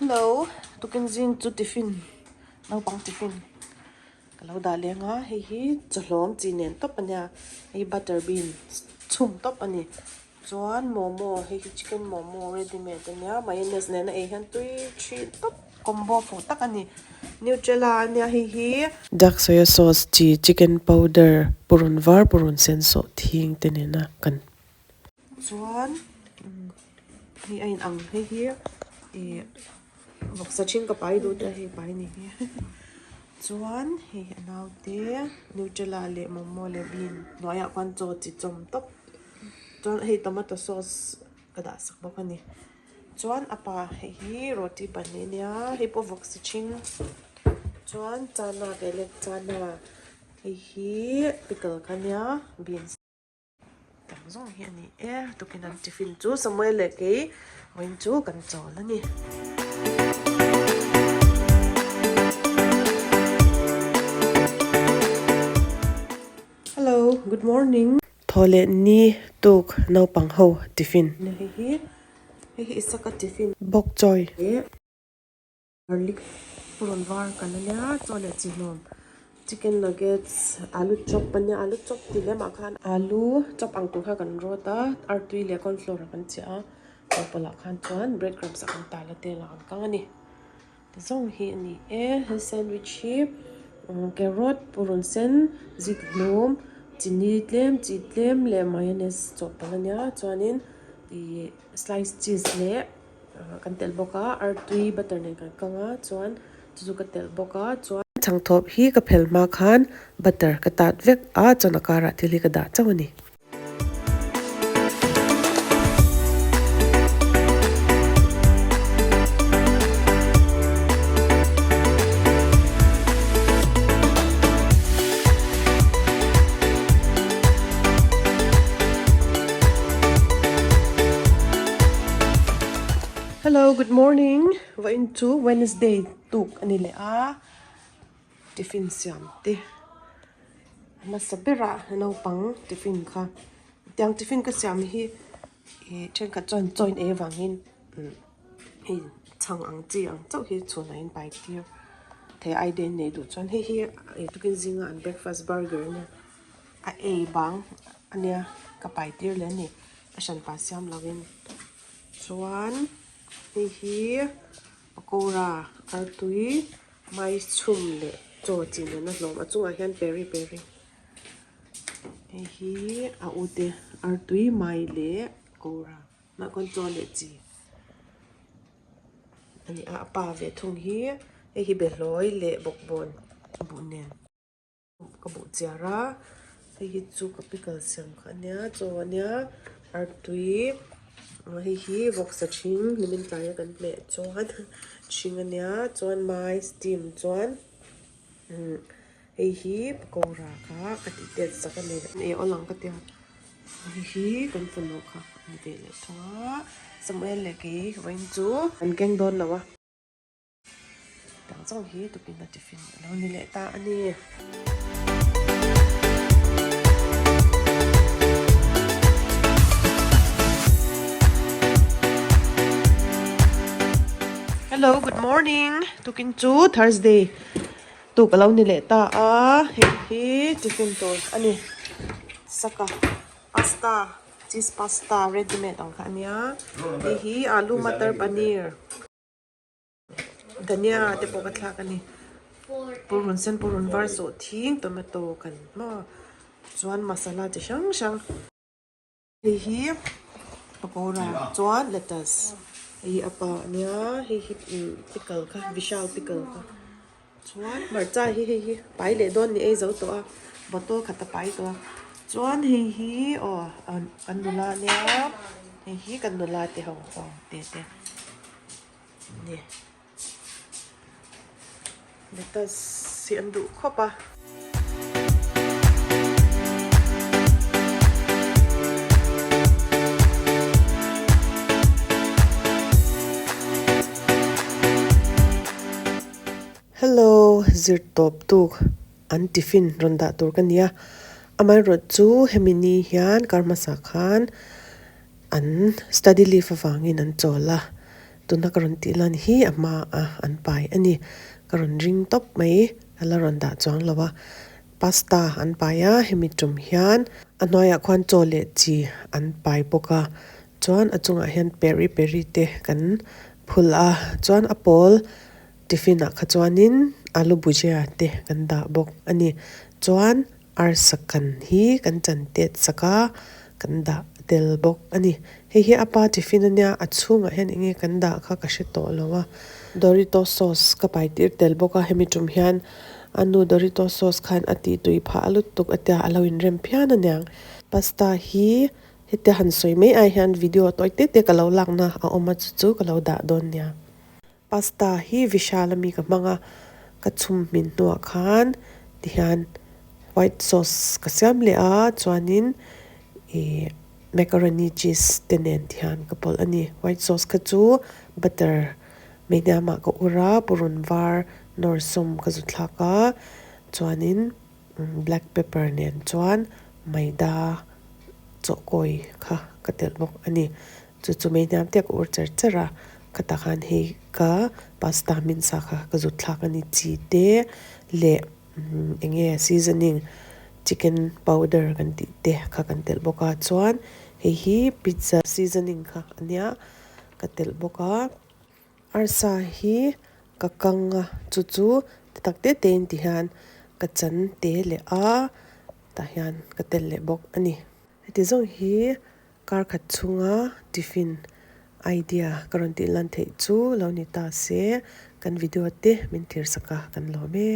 Hello, tukin zing chu tiffin naupang tiffin ka lo dah leng a, hei hi chawhlawm chi nen tawp a nia, hei butter bean chhum tawp a ni. Chuan momo hei hi chicken momo ready made a nia, mayonnaise nena ei hian tui thin tawp combo fuh tak a ni. Nutella a nia hei hi. Dark soya sauce chi chicken powder purun var purun sen sawh thing te nena kan Chuan hei a inang hei hi ih vawksa ṭhing ka pai duh te hei pai ni hi chuan hei a naute nutella leh momo leh bean hnuaiah khuan chaw chi chawm tawp chuan hei tomato sauce ka dah sak bawk a ni chuan a pa hei hi roti ban a nia hei pawh vawksa ṭhing chuan chana leh chana hei hi pickle kha nia beans. Tam zawng hi a ni e, tukin an tiffin chu Samuel leh kei vawiin chu kan chawl a ni. Hello, good morning. Thaw leh ni tuk naupang ho tiffin. Hei hi hei hi Isaka tiffin. Bok choy. Garlic purun var kan a nia chaw leh chi hlawm chicken nuggets alu chop a nia alu chop tih lemah khan alu chop ang tur kha kan rawt a artui leh corn flour ah kan chiah a chawhpawlh ah khan chuan bread crumbs ah kan tal a tel ah kan kang a ni ti zawng hi a ni e he sandwich hi carrot purun sen zikhlum chini tlem chi tlem leh mayonnaise chawhpawlh a nia chuanin ihh slice cheese leh. Kan telh bawk a artui butter nen kan kang a chuan chu chu ka telh bawk a chuan chhangthawp hi ka phel hma khan butter ka tat vek a chuan a karah thil hi ka dah chauh a ni. Hello good morning vawiin chu Wednesday tuk a ni leh a tiffin siam te hmasa berah naupang tiffin kha tiang tiffin ka siam hi ih thenkhat chuan chaw in ei avangin hei chhang ang chi ang chauh hi chhunah in pai tir thei a idea nei duh chuan hei hi tukin zinga an breakfast burger a nia a ei bang a nia ka pai tir leh a ni a hran pa siam lovin chuan hei hi pakora artui mai chhum leh chaw chi nena hlawm a chungah hian peri peri hei hi a ute artui mai leh pakora. Mah khawn chaw leh chi a ni a, a pa ve thung hi hei hi behlawi leh bawkbawn buh nen ka buh chiar a hei hi chu ka pickle siam kha a nia chaw a nia artui hei hi vawksa ṭhing nimin tlaia kan hmeh chuan ṭhing a nia chuan mai steam chuan hei hi pakora kha ka tih tet sak a ni ei awl ang ka tia. Hei hi kan fanu kha a ni ve leh thung a, Samuel leh kei vawiin chu an keng dawn lo a. Tang zawng hi tupin a tiffin a lo ni leh ta a ni. Hello, good morning. Tukin chu Thursday Tuk a lo ni leh ta a, hei hi tiffin tur a ni. Saka pasta, cheese pasta ready made ang kha a nia. Hei hi alu matar paneer, dhania te pawh ka thlak a ni. Purun sen purun var zawh thing tomato kan hma chuan masala chi hrang hrang. Hei hi pakora chuan lettuce hei hi a pa ania hei hi pickle kha vishal pickle kha chuan hmarcha hi hei hi pai leh dawn ni ei zo tawh a bottle khat a pai tawh a chuan hei hi aw kan nula ania hei hi kan nula te ho aw te te ni. Lettuce hi an duh khawp a. Hello zirtawp tuk an tiffin rawn dah tur ka nia amaherawhchu chu hemi ni hian kar hmasa khan an study leave avangin an chawl a. Tuna ka rawn tih lan hi a hma a an pai a ni. Ka rawn ring tawp mai a la rawn dah chuang lo a. Pasta an pai a hemi tum hian a hnuaiah khuan chaw leh chi an pai bawk a chuan a chungah hian peri peri te kan phul a chuan a pawl tiffin ah kha chuanin alu bhujia te kan dah bawk a ni chuan arsa kan hi kan chan tet sak a kan dah tel bawk a ni hei hi a pa tiffin ania a chhungah hian eng nge kan dah kha ka hre tawh lo a Doritos sauce ka pai tir tel bawk a hemi tum hian a nu Doritos sauce khan a tih tui phah lutuk a tia a lo inrem phian aniang pasta hi hetia han sawi mai ai hian video tawi te te ka lo lakna a awm a chu chu ka lo dah dawn nia. Pasta hi Vishal ami ka hmang a, ka chhum hmin hnuah khan tihian white sauce ka siam leh a chuanin ih macaroni cheese te nen tihian ka pawlh a ni. White sauce kha chu butter meihnamah ka ur a, purun var nawr sawm ka zu thlak a chuanin black pepper nen chuan maida chawhkawi kha ka telh bawk a ni. Chu chu mai hniam te ka ur cher cher a, ka tah khan hei ka pasta hmin sa kha ka zut thlak a ni chi te leh eng nge seasoning chicken powder kan tih te kha kan telh bawk a chuan hei hi pizza seasoning kha a nia ka telh bawk a. Arsa hi ka kang a chu chu ti tak te te in ti hian ka chan te leh a tah hian ka telh leh bawk a ni. Heti zawng hi Kar khat chhunga tiffin idea ka rawn tih lan theih chu lo ni ta se, kan video te min thirsak a kan lawm e.